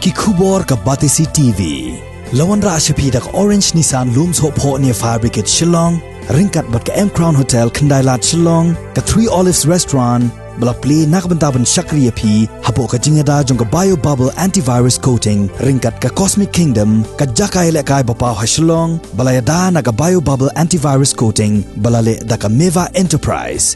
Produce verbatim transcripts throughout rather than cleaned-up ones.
Ki khubor ka Batesi T V. La wanrah sha phi da ka Orange Nissan Lumsohphoh near Fire Brigade Shillong, ryngkat bad ka M Crown Hotel Khyndailad Shillong, ka Three Olives Restaurant, ba la plie na ka bynta ban shakri ïa phi hapoh ka jingïada jong ka Bio Bubble Antivirus Coating, ryngkat ka Cosmic Kingdom, ka jaka ïalehkai ba paw ha Shillong, ba la ïada na ka Bio Bubble Antivirus Coating, ba la leh da ka Meva Enterprise.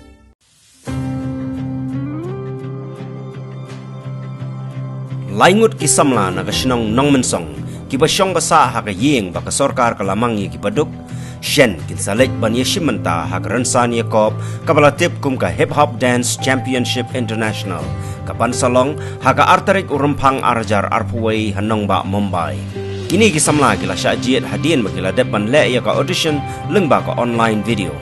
Lai ngut ki samla na ka shnong Nongmynsong, kiba shong ba sah ha ka ïing ba ka sorkar ka la mang ïa ki baduk, shen kin sa leit ban ïashim bynta ha ka rynsan ïakop kaba la tip kum ka Hip Hop Dance Championship International, kaban sa long ha ka ar tarik u Rymphang ar hajar arphew wei ha nongbah Mumbai. Kine ki samla ki la shah jied hadien ba ki la dep ban leh ïa ka audition lyngba ka online video.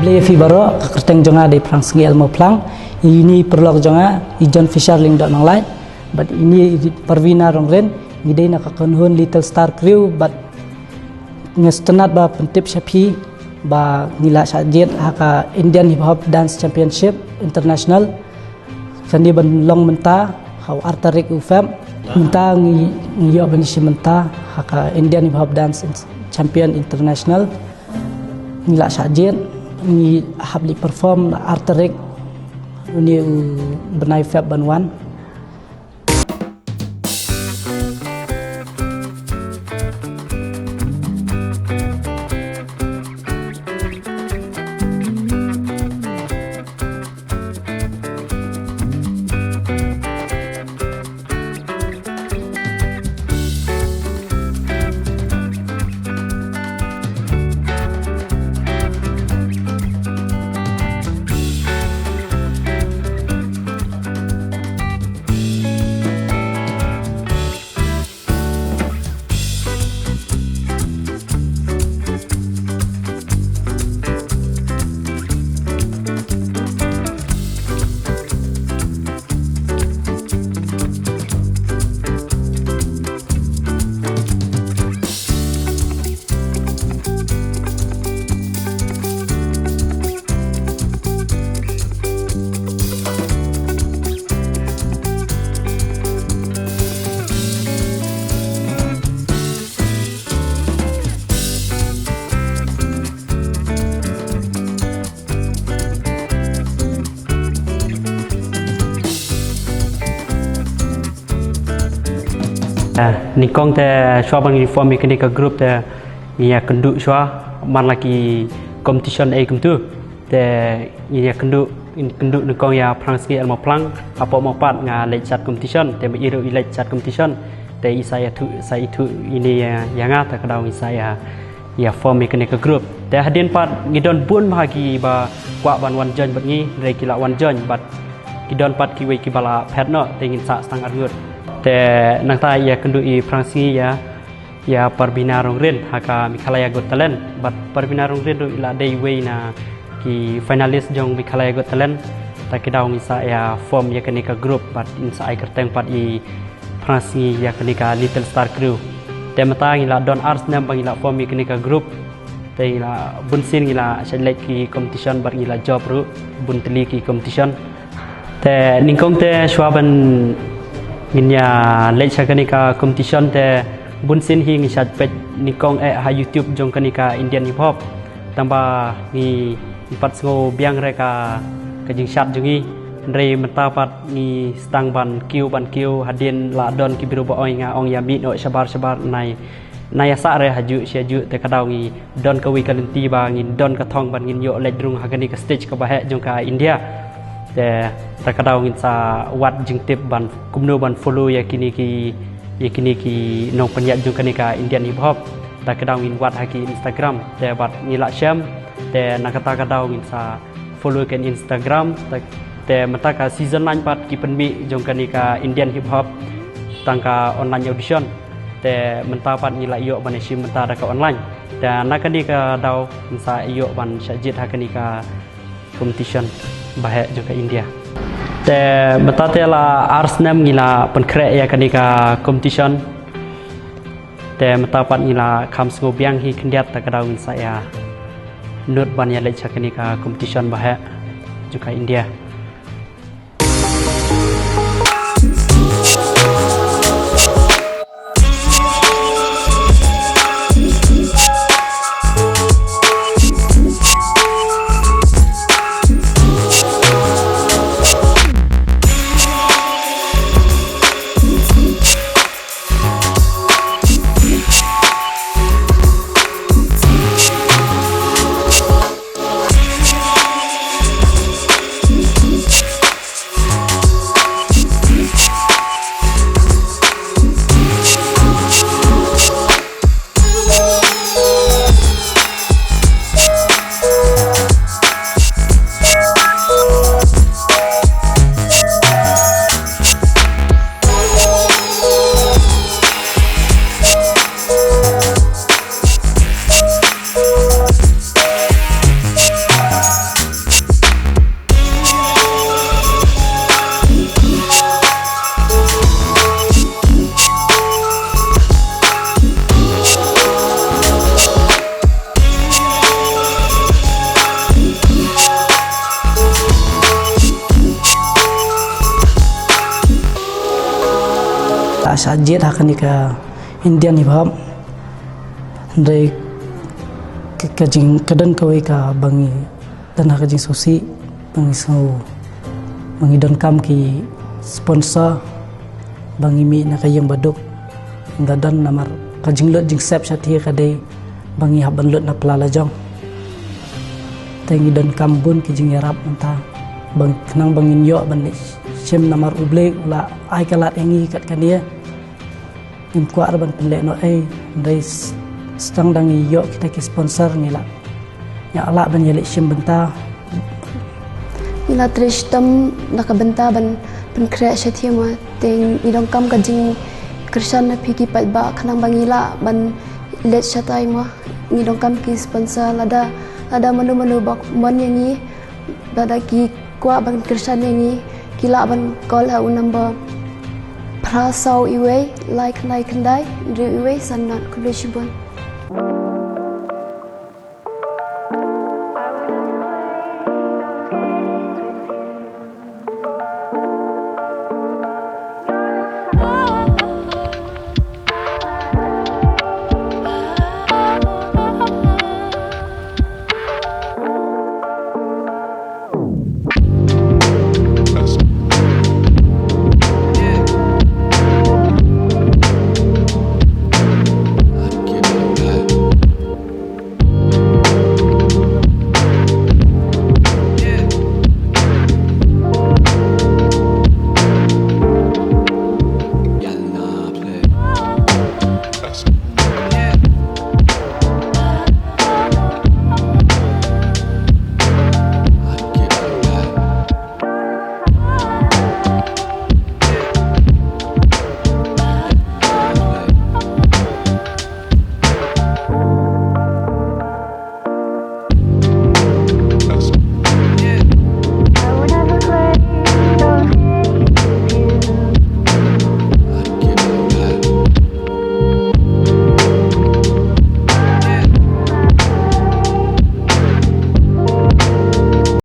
Khublei ïa phi baroh, ka kyrteng jong nga dei Phrangsngi L Mawphlang, ïa ine i paralok jong nga i John Fisher Lyngdoh Nonglait, bad ine i Parvina Rongren, ngi dei na ka kynhun Little Star Crew, bad nga sngewtynnat ba pyntip sha phi ba ngi la shah jied ha ka Indian Hip Hop Dance Championship International. Kane ban long mynta ha u ar tarik u Feb. Mynta ngi, ngi ïoh ban ïashim bynta ha ka Indian Hip Hop Dance Champion International. Ngi la shah jied, ngi hap leit perform ar tarik une u bnai Feb ban wan. Ah, nyngkong te shuwa ban ngi form ïa kane ka group te ngi ïa kynduh shuwa man la ki competition ei kumtu. Te ngi ïa kynduh, ngi kynduh nyngkong ïa Phrangsngi L Mawphlang, hapoh Mawpat nga leit shad competition, te ma i ruh i leit shad competition. Te i sa ïathuh, sa ithuh ine ïa, ïa nga, te ka daw ngi sa ïa, ïa form ïa kane ka group. Te hadien pat ngi don bun bha kiba kwah ban wan join bad ngi, hynrei ki la wan join bad ki don pat kiwei kiba la phet noh, te ngin sah tang arngut. Te nangta ïa kynduh i Phrangsngi ïa, ïa Parvina Rongren ha ka Meghalaya Got Talent. Bad Parvina Rongren ruh i la dei iwei na ki finalist jong Meghalaya Got Talent. Te ka daw ngi sa ïa form ïa kane ka group bad ngin sa ai kyrteng pat i Phrangsngi ïa kane ka Little Star Crew. Te mynta ngi la don ar snem ba ngi la form ïa kane ka group. Te ngi la bun sien ngi la shah leit ki competition bad ngi la jop ruh bun tylli ki competition. Te nyngkong te shuwa ban ngin ïa leit sha kane ka competition te bun sien hi ngi shah peit nyngkong eh ha YouTube jong kane ka Indian hip hop. Tangba ngi, ngi pat sngew biang re ka, ka jingshad jong ngi. Hynrei mynta pat ngi sdang ban kiew, ban kiew, hadien la don ki briew ba ong ïa nga, ong ïa mih noh shabar shabar, nai, nai ïa sah re hajuh shi hajuh. Te ka daw ngi don kawei ka lynti ba ngin don ka thong ban ngin ïoh leit rung ha kane ka stage kaba heh jong ka India. Te, te ka daw ngin sa wad jingtip ban kumno ban follow ïa kine ki, ïa kine ki nongpynïaid jong kane ka Indian hip hop. Te ka daw ngin wad ha ki Instagram, te bad ngi la shem, te na kata ka daw ngin sa follow ki Instagram, te, te mynta ka season nine pat ki pynmih jong kane ka Indian hip hop tang ka online audition. Te mynta pat ngi la ïoh ban ïashim bynta da ka online. Te na kane ka daw ngin sa ïoh ban shah jied ha kane ka competition ba heh jong ka India. Te mynta te la ar snem ngi la pynkhreh ïa kane ka competition. Te mynta pat ngi la kham sngew biang hi khyndiat, te ka daw ngin sa ïa nud ban ïa leit sha kane ka competition ba heh jong ka India. Sa jied ha kane ka Indian hip hop. Hynrei ka, ka jing, ka don kawei kaba ngi don ha ka jingsngewsih, ba ngi sngew ba ngi donkam ki sponsor ba ngi mih na ka ïing ba duk. Ynda don namar ka jinglut jingsep shathie ka dei ba ngi hap ban lut na pla lajong. Te ngi donkam bun ki jingïarap mynta ba khnang ba ngin ïoh ban leit shim namar U Blei u la ai ka lad ïa ngi kat kane. Ngim kwah ruh ban pynleh noh ei, hynrei s-, tang da ngi ïoh kita ki sponsor ngi lah, ngi lah ban ïaleh shim bynta. Ngi la trei shitom na ka bynta ban pynkhreh shathie mo, te ngi donkam ka jingkyrshan na phi ki paidbah khnang ba ngi lah ban leit shatai mo. Ngi donkam ki sponsor, lada, lada mano mano ba mon ïa ngi, lada ki kwah ban kyrshan ïa ngi, ki lah ban call ha u number phra saw iwei lai khyndai khyndai hynriew iwei san nod. Khublei shibun.